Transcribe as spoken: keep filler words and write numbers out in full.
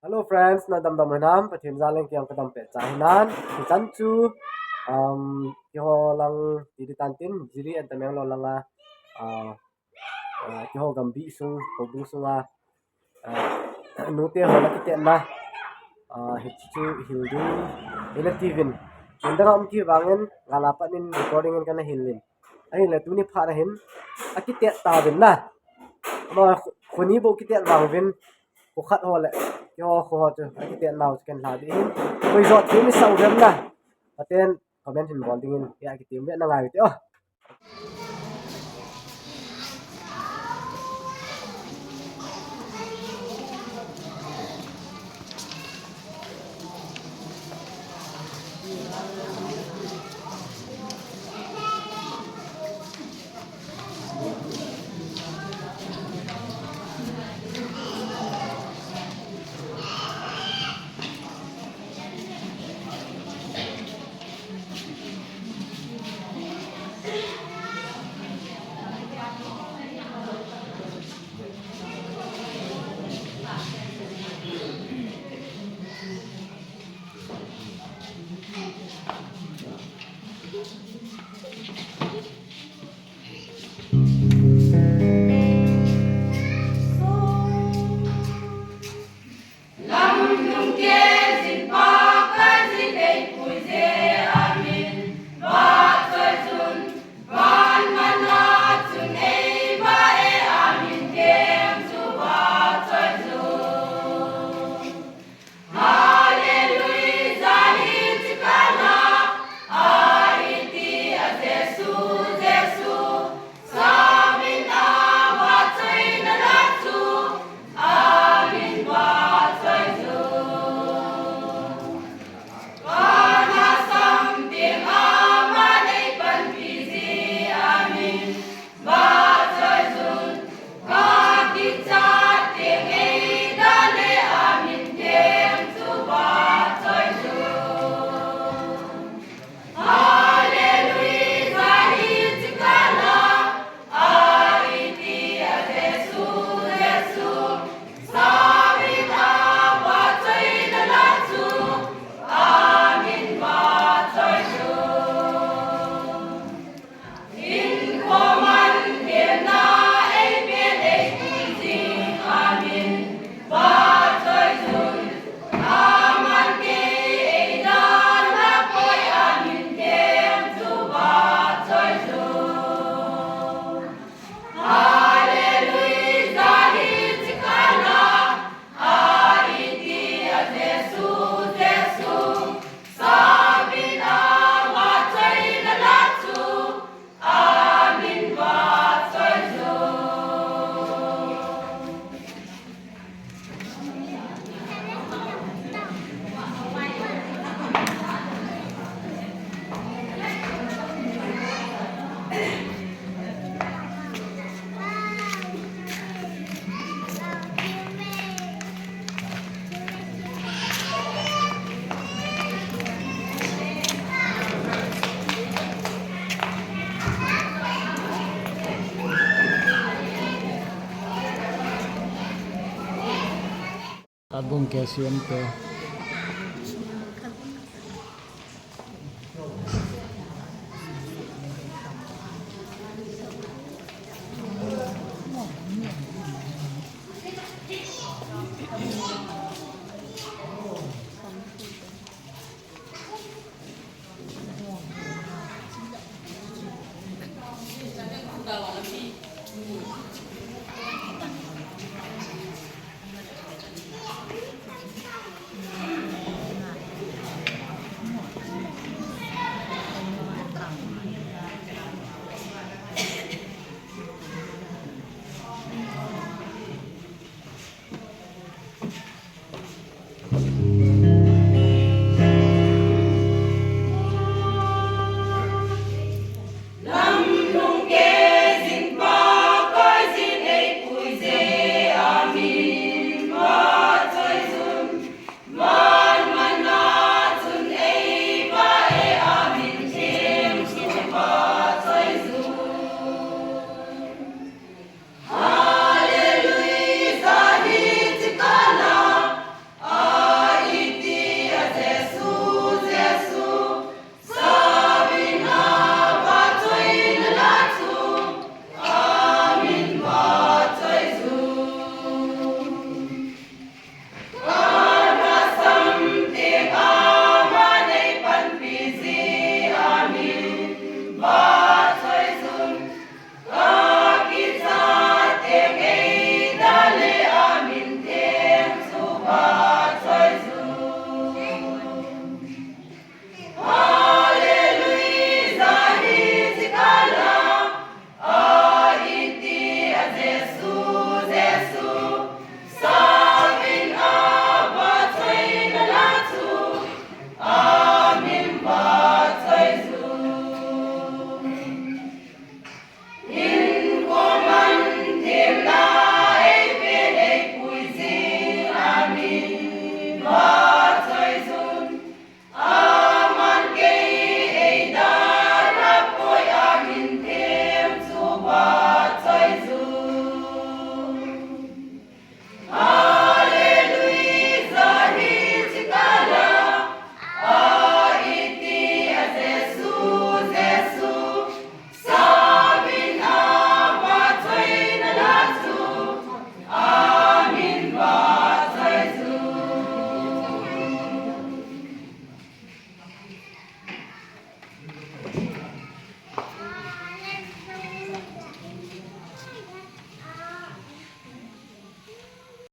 Hello friends, nadamdam hinam, Pathen jaleng kiang kadam pet cha hinan. Hichan chu, um, keiho lang titi tantin, Jiri and Tamenglong langa, uh, uh, keiho gambi sung, houbung sunga, uh, nute ho la kitetna, uh, hichu hil ding, ina tivin. Nindang um kivangin, ngala panin recording in kana hilin. Ahile tuni phat ahin, akitet tavin na. Ama khoni bou kitet vang vin, kho khat ho le, keiho kho ho chu, akitet nau chu ken la ding hin. Koi jot thei mi sau vem na. Paten comment hin bol dingin, ya kitem ve na ngai te o. Kagong K C M te.